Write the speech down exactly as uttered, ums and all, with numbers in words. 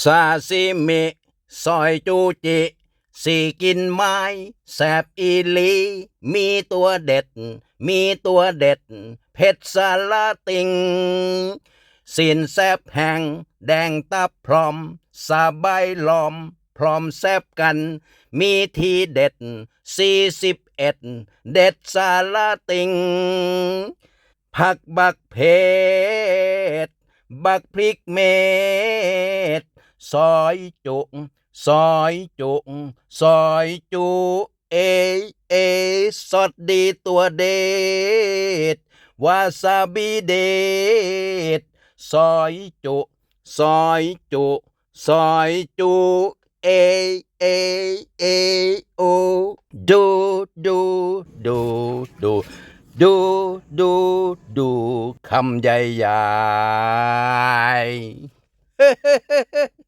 ซาซิมิ ซอยจูจิ สิกินไม้ แซ่บอีหลี มีตัวเด็ด มีตัวเด็ด เผ็ดสาลาติง สินแซ่บแฮง แดงตับพร้อม สบายล้อม พร้อมแซ่บกัน มีทีเด็ด สี่สิบเอ็ด เด็ดสาลาติง ผักบักเผ็ด บักพริกเม็ด ซอยจุ ซอยจุ ซอยจุ เอ เอ ซอสดีตัวเด็ด วาซาบิเด็ด ซอยจุ ซอยจุ ซอยจุ เอ เอ เอ โอ ดู ดู ดู ดู ดู ดู ดู คำใหญ่ๆ